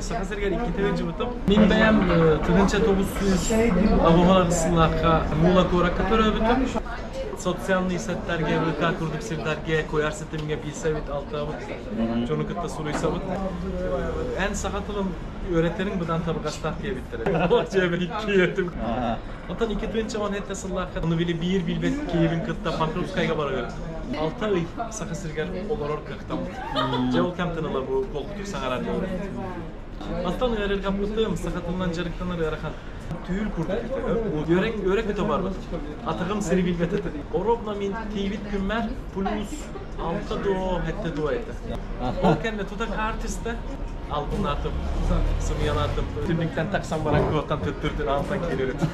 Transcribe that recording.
Саха сиригэр иккитэ ыалдьыбытым. Мин бэйэм 1900 сыллаахха Мула куоракка төрөөбүтүм. Социальный сеттарга, ВК курдук сирдэргэ куйаар ситимҥэ билсэбит, алтыһабыт, дьону кытта суруйсабыт. Эн саха тылын үөрэтэриҥ быдан табыгастаах диэбиттэрэ. Ол дьиэбин иккиэтим. Оттон 2017 сыллаахха ону били биир билбэт киһибин кытта Покровскайга барыгар 6 ый Саха сиригэр олорор кыахтаммыт. Дьэ ол кэмтэн ыла бу холкутук саҥарар Оттон ыарырҕаппытым, саха тылынан дьарыктанар ыарахан. Түүл курдук этэ. Үөрэ, үөрэ көтө барбыт. Атаҕым сири билбэт этэ. Оробно мин тиийбит күммэр плюс алта дуо, сэттэ дуо этэ. Ол кэннэ тута хаар түстэ. Албыннаатым, сымыйалаатым. Түннүктэн тахсан баран куоттан төттөрүтүн аантан киирэр этим.